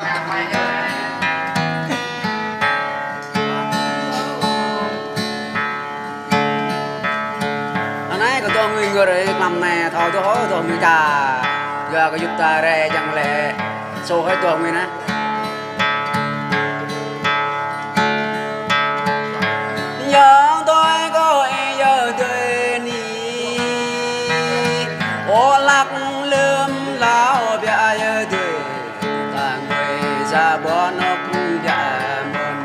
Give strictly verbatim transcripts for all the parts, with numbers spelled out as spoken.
Anai kơ dŏ ngui ngor mlam anai thâo dŏ hơ dŏ ngui ta. Yua kơ yŭp ta rai jăng lĕ sô hơi dŏ ngui anai. Yŏng tui kơ ih yơh tui ni. Ơ lăk lơm lao biă yơh tui. Ta ngui sa ƀô̆ nŏk biă mơ̆n.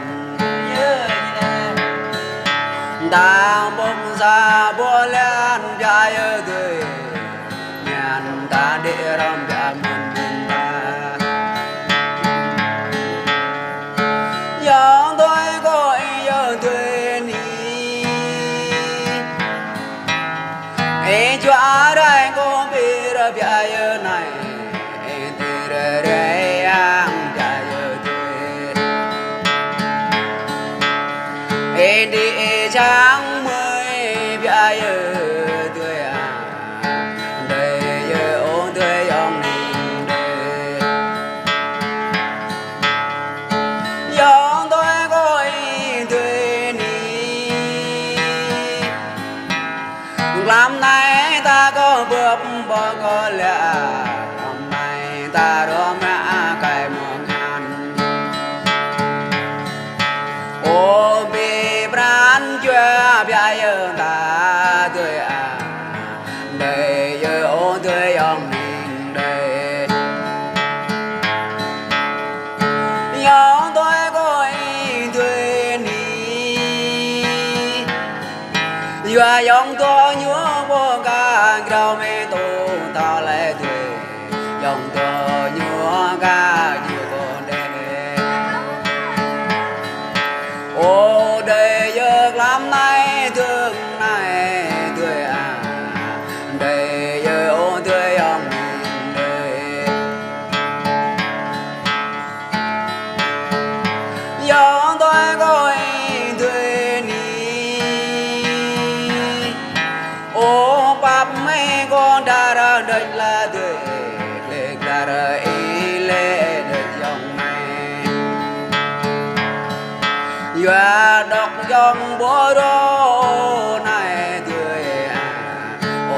Ta ƀô̆ sa ƀô̆ lĕn biă yơh tui. Ñan ta đĭ rŏm biă mơ̆n ƀing ta. Yŏng tui kơ ih yơh tui ni. Ih čuă rai kơ ƀĭ rơ biă yơh anai. Ih tui rơ rai yang biă yơh tui. Ih đĭ ih čang mơi biă yơh tui a. Đơi yơh ơ tui yŏng ning đơi. Yŏng tui kơ ih tui ni. Mlam anai ta kơ bưp ƀô̆ kơ lĕ. Mlam anai ta rŏm mă kai mơ̆ng an. Ơ ƀĭ pran jua biă yơh ta tui a. Đơi yơh ơ tui yŏng ning đơi. Yŏng tui kơ ih tui ni. Yua yŏng tui ñu ƀô̆ ka grao mê tô ta lĕ tui. Yŏng tui ñu ka ñu kơ đe. Ơ đơi yơh mlam anai tui anai tui a. Đơi yơh ơ tui yŏng ning đơi. Yŏng tui kơ ih tui ni. Ơ pap mơi kơ dar đơi la tui. Lĕ dar ih lĕ đơi yŏng anai. Yua dŏ yŏng ƀô̆ rơ anai tui a.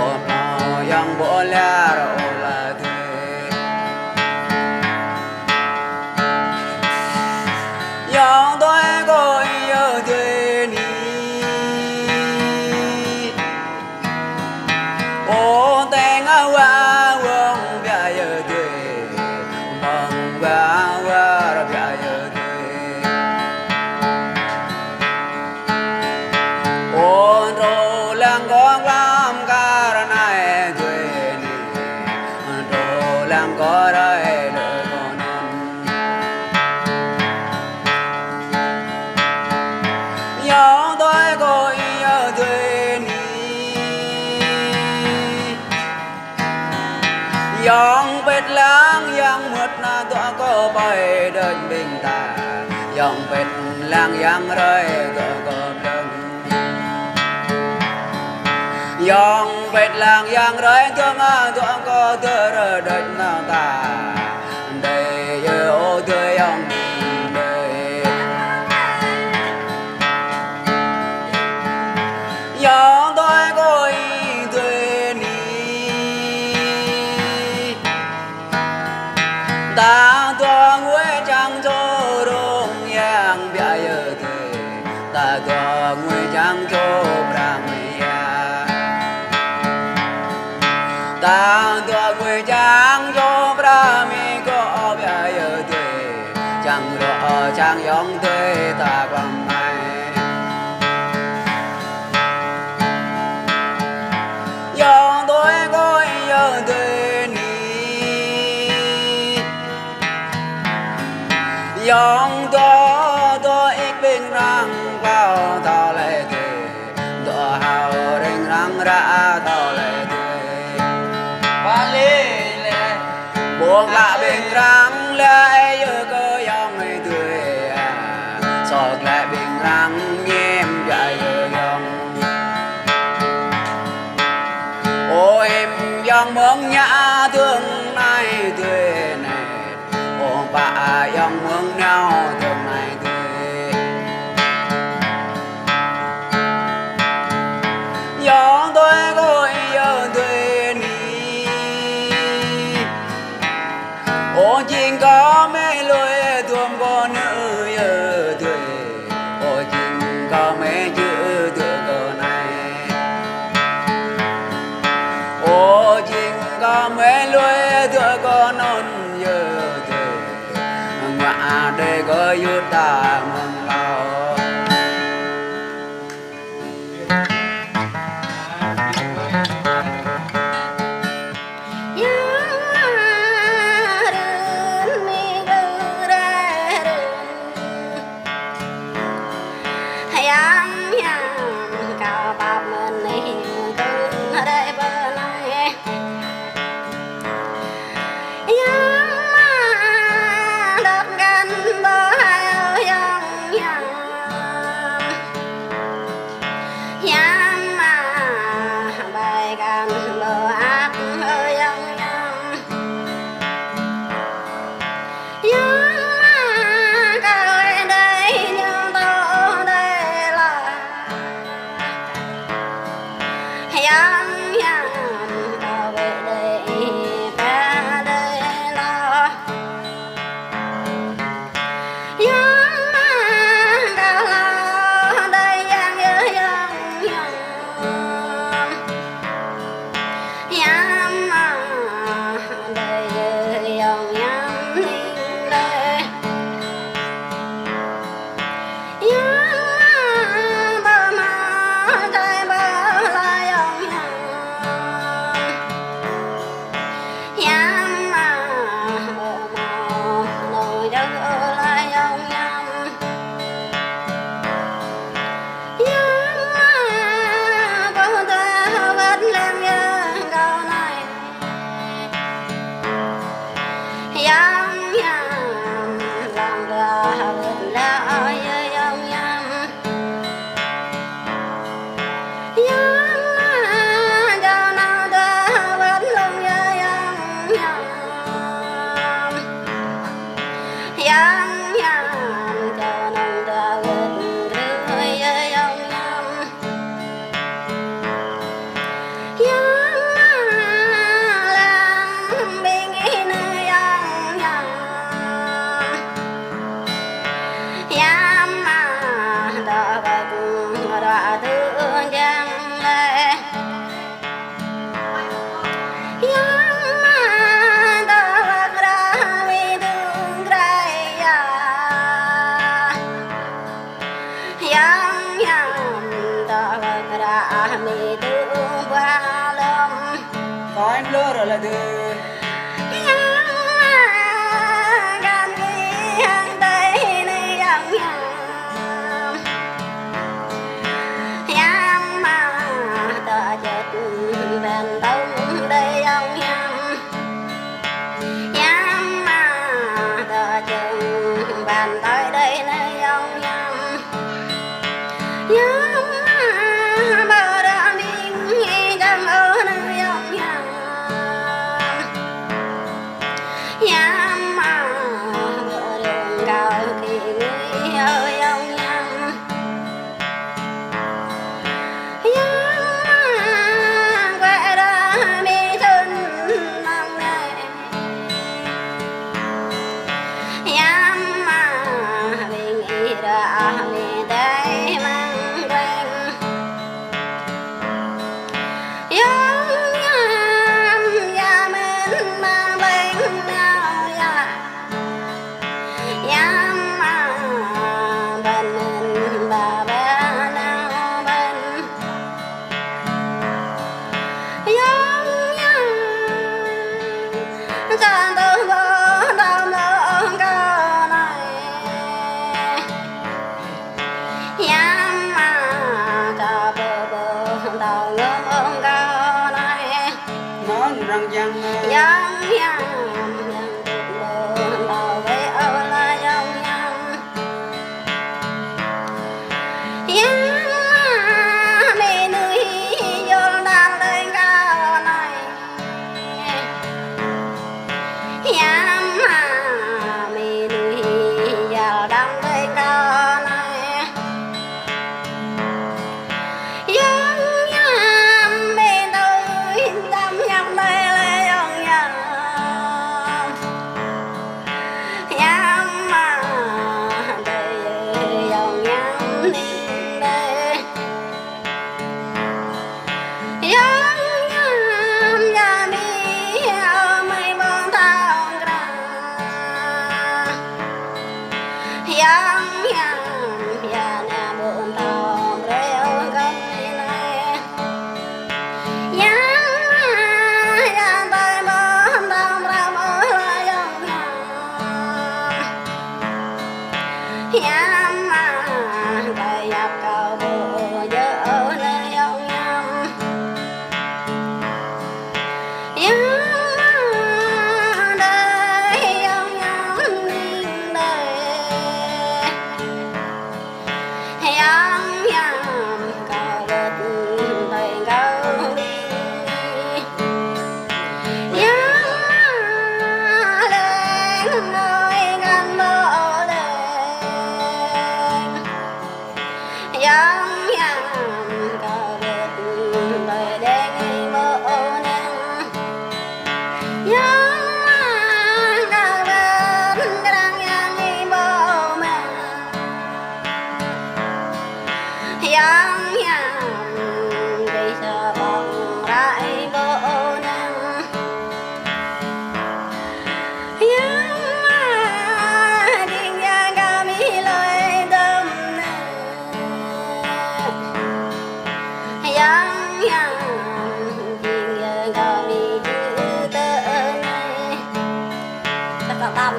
Ơ pô yŏng ƀô̆ lĕ rơ la tui. Yŏng tui kơ ih yơh tui ni. Ơ teng a wa wơ̆ng biă yơh tui. Mơ̆ng wa wa rơ biă yơh tui. Ơ trô lăng kơ mlam kar anai tui ni. Trô lăng kơ rai đơi kơ năn. Yŏng tui kơ ih yơh tui ni. Yŏng pĕt lăng yang mơ̆t na dŏ kơ pai đơi ƀing ta. Yŏng pĕt lăng yang rai dŏ kơ ƀlơ̆ng. Yŏng pĕt lăng yang rai dŏ nga dŏ kơ dơr đơi na ta. Đơi yơh ơ tui yŏng đơi. Yŏng tui kơ ih tui ni. Ta dŏ ngui čang čô rong yang biă yơh tui. Ta dŏ ngui čang čô prang yang. Ta dŏ ngui čang čô prang mi kơ biă yơh tui. Čang rŏ čang yŏng tui ta pơmai. Yŏng tui kơ ih yơh tui ni. Yŏng dŏ dŏ ik ƀing răng pao tao lĕ tui. Dŏ hao ring răng ră tao lĕ tui. Pali lĕ. Ƀuh lă ƀing răng lĕ yơh kơ yŏng ih tui. Sŏk lĕ ƀing răng ñem biă yơh yŏng. Ơ hiam yŏng mơ̆ng ñă dơ̆ng anai tui anai. Ơ pă Ơ jing kâo mơi lui duăm kơ nư yơ dơi. Ơ jing kâo mơi djơ̆ dơi kơ anai. Ơ jing kâo mơi lui dơi kơ anŭn yơ dơi. Ngă đơi kơ Yuđa mơ̆ng hlâo. Yang mă dŏ găn ƀơi ayŏng hiam. Yang mă ƀai găn ƀơi ăk ayŏng hiam. Yang mă kơ đơi ñu tŏ đơi la. Yang hiam kơ wĕ đơi pă đơi la. Yang mă kơ la đơi yang yơ yang hiam. Yang mă đơi yơ yang hiam ning đơi. Yang mă ƀơi mă đơi ƀơi la yang hiam. Yang mă ƀơi mă đơi ƀơi la yang hiam. Yang mă ƀơi dua wơ̆t lăng yang kâo anai. Yang hiam lăng dua wơ̆t lăng yơ yang hiam. Yang mă jao nao dua wơ̆t lăng yơ yang hiam. Yang hiam jao nao dua wơ̆t grư̆ yơ yang hiam. Yang mă lăng ƀing ih nư yang hiam. Yang mă dŏ wơ̆t ruă tŭ jang lĕ. Yang mă dŏ wơ̆t ră mi dŭng grơi yă. Yang hiam dŏ wơ̆t ră mi dŭng ƀuah lŏm. Kâo em lơ ră lĕ dư. Yang mă găn gih hăng đơi nư yang hiam. Yang mă dŏ čơt ƀan tŏng đơi yang hiam. Yang mă dŏ čơt ƀan tŏng đơi nư yang hiam. Yang mă ƀơi ră ƀing ih čang ôh nư yang hiam. Yang mă ƀơi rơ̆ng kâo kơ ngui ơ yang hiam. Yang mă wĕ ră mi sŭn măng nai. Yang mă ƀing ih ră mi dai măng ƀlĕng. Yang hiam yă mơ̆n măng ƀlĕng nao yă. Yang mă ƀan mơ̆n ba ba nao ƀan. Yang hiam sa tơ ƀơi đao mơ̆ng kâo anai. Yang mă sa tơ ƀơi đao mơ̆ng kâo anai. Mơ̆n răng yang mơ̆n. Yang hiam yang tŭ ƀơi đao wĕ ơ la yang hiam. Yang mă mi nư hi yol đal đơi kâo anai. Yang mă mi nư hi yol đal đơi kâo anai. Yang hiam mi tui tam yang đơi lĕ yang hiam. Tam